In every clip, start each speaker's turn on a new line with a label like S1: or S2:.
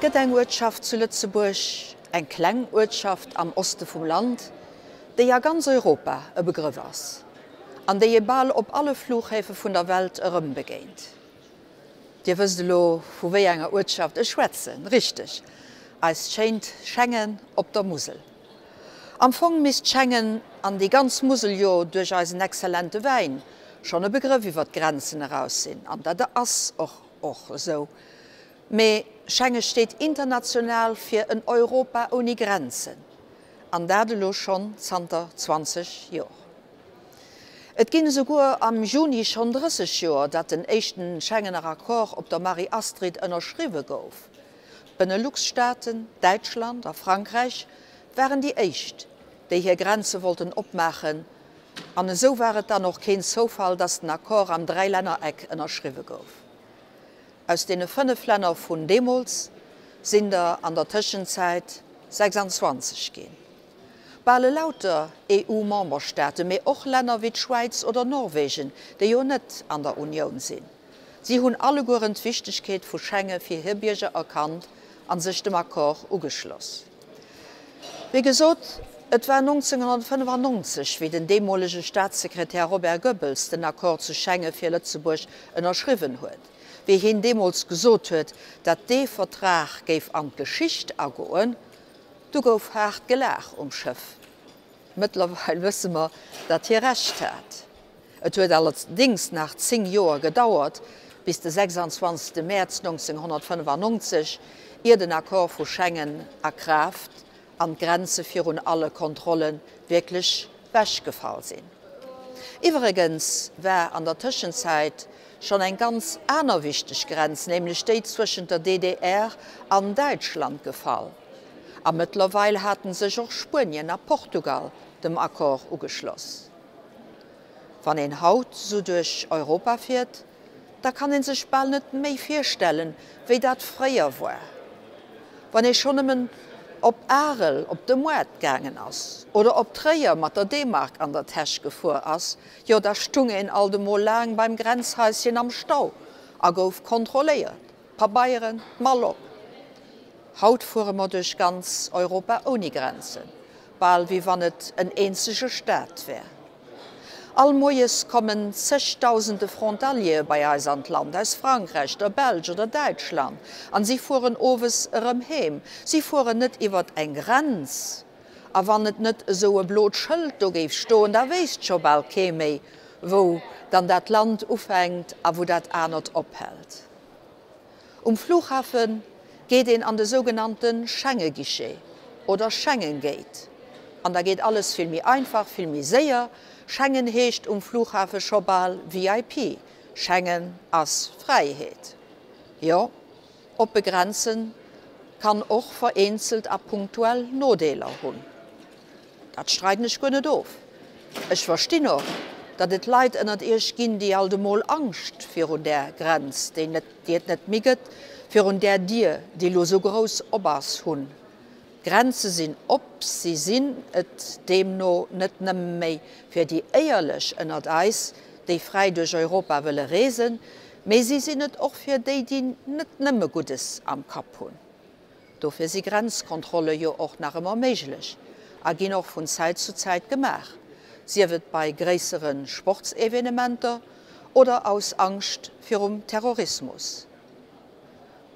S1: gëtt eng Uertschaft zu Lëtzebuerg, eng kleng Uertschaft am Oste vum Land, déi a ganz Europa e Begrëff ass an déi ee bal op alle Flughäfe vun der Welt erëmbegéint. Dir wësst elo, vu wéi enger Uertschaft ech schwätzen, richteg, eist schéint Schengen op der Musel. Am Fong misst Schengen an déi ganz Musel jo duerch eisen exzellente Wäin schonn e Begrëff iwwer d'Grenzen eraus sinn, an dat ass och och esou. Mee Schenge steet international fir en Europa ouni Grenzen, an dat elo schonn zanter 20 Jor. Et ginn esouguer am Juni schonn 30 Joer, datt den éischten Schengener Accord op der Marie-Astrid ënnerschriwwe gouf. D'Benelux-Staaten, Däitschland a Frankräich waren déi éischt, déi hir Grenze wollten opmaachen, an esou war et dann och keen Zoufall, datt den Accord am Dräilännereck ënnerschriwwe gouf. Aus deene 5 Länner vun deemools sinn der an der Tëschenzäit 26 ginn. Bal elauter EU-Memberstaate, mee och Länner wéi d'Schwäiz oder Norwegen, déi jo net an der Unioun sinn. Si hunn allegueren d'Wichtegkeet vu Schenge fir hir Bierger erkannt a sech dem Accord ugeschloss. Wéi gesot, et war 1995, wéi den deemolege Staatssekretär Robert Goebbels den Accord zu Schenge fir Lëtzebuerg ënnerschriwwen huet. Wéi hien deemools gesot huet, datt dee Vertrag géif an d'Geschicht agoen, Du gouf haart gelaach um Schëff. Mëttlerweil wësse mer, datt hie Recht hat. Et huet allerdéngs nach 10 Joer gedauert, bis de 26 Mäerz 1995, ier den Accord vu Schengen a Kraaft an d'Grenze virun alle Kontrolle wierklech wechgefall sinn. Iwwregens war an der Tëschenzäit schonn eng ganz aner wichteg Grenz, nämlech déi zwëschent der DDR an Däitschland gefall. A mëttlerweil haten sech och Spuenien a Portugal dem Accord ugeschloss. Wann een haut sou duerch Europa fiert, da kann een sech bal net méi virstellen, wéi dat fréier war. Wann ee schonn nëmmen op Arel op de Moart gaangen ass oder op Tréier mat der D-Mark an der Täsch gefuer ass, jo da stung een alt emol laang beim Grenzhaischen am Stau a gouf kontrolléiert, Pabeieren, d'Mall op. Haut fuere mer duerch ganz Europa ouni Grenzen, bal wéi wann et en eenzege Staat wär. All Moies kommen zegdausende Frontaliere bei eis an d'Land, aus Frankräich, der Belsch oder Däitschland, an si fueren owes erëm heem. Si fueren net iwwert eng Grenz, a wann et net esou e blot Schëld do géif stoen, da wéisst scho bal kee méi, wou dann dat Land ufänkt a wou dat anert ophält. Um Flughafe geet een an de sougenannte Schengeguichet oder Schengengate an da geet alles vill méi einfach, vill méi séier. Schengen heescht um Flughafe scho bal VIP. Schengen ass Fräiheet. Jo, oppe Grenze kann och vereenzelt a punktuell Nodeeler hunn. Dat streiden ech guer net of. Ech verstinn och, datt et Leit ënnert Iech ginn, déi alt emol Angscht virun där Grenz, déi net, déi et net méi gëtt, virun där Dier, déi elo esou grouss op ass, hunn. D'Grenze sinn op, si sinn et deemno net nëmme méi fir déi Éierlech ënnert eis, déi fräi duerch Europa wëlle reesen, mee si sinn et och fir déi, déi net nëmme Guddes am Kapp hunn. Dofir si Grenzkontrolle jo och nach ëmmer méiglech a ginn och vun Zäit zu Zäit gemaach, sief et bei gréissere Sportsevenementer oder aus Angscht virum Terrorismus.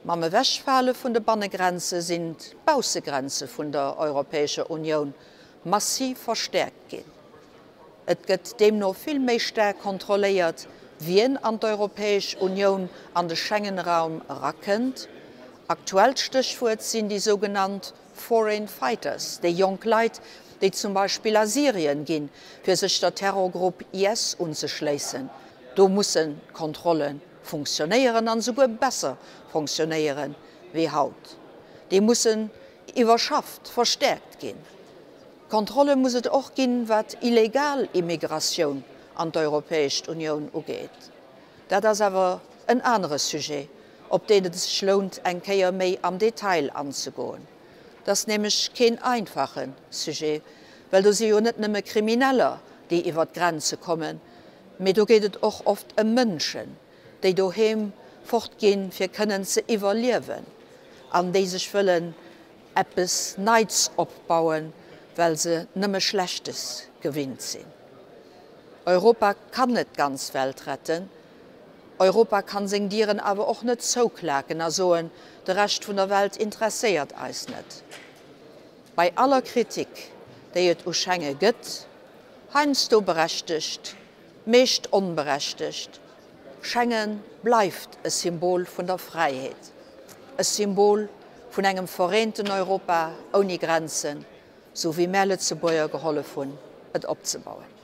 S1: Mam Ewechfale vun de Bannegrenze sinn d'Baussegrenze vun der Europäescher Unioun massiv verstäerkt ginn. Et gëtt deemno vill méi staark kontrolléiert, wien an d'Europäesch Unioun an de Schengenraum erakënnt. Aktuellt Stéchwuert sinn déi sougenannt Foreign Fighters, déi jonk Leit, déi zum Beispill a Syrien ginn, fir sech der Terrorgrupp IS unzeschléissen. Do mussen d'Kontrolle funktionéieren an esouguer besser fonctionnéieren wéi haut. Déi mussen iwwerschafft, verstäerkt ginn. Kontrolle muss et och ginn, wat illegal Immigratioun an d'Europäescht Unioun ugeet. Dat ass awer en anere Sujet, op deen et sech lount, eng Kéier méi am Detail anzegoen. Et ass nämlech keen einfache Sujet, well do si jo net nëmme Krimineller, déi iwwert d'Grenze kommen, mee do geet et och oft ëm Mënschen, déi doheem fortginn, fir kënnen ze iwwerliewen. an déi sech wëllen eppes Neits opbauen, well se nëmme Schlechtes gewinnt sinn. Europa kann net d'ganz Welt retten. Europa kann seng Dieren awer och net zouklaken a soen, de Rescht vun der Welt interesséiert eis net. Bei aller Kritik, déi et u Schenge gëtt, heiansdo berechtegt, meescht onberechtegt, Schengen bleift e Symbol vun der Fräiheet, e Symbol vun engem vereenten Europa ouni Grenzen, sou wéi mär Lëtzebuerger gehollef hunn, et opzebauen.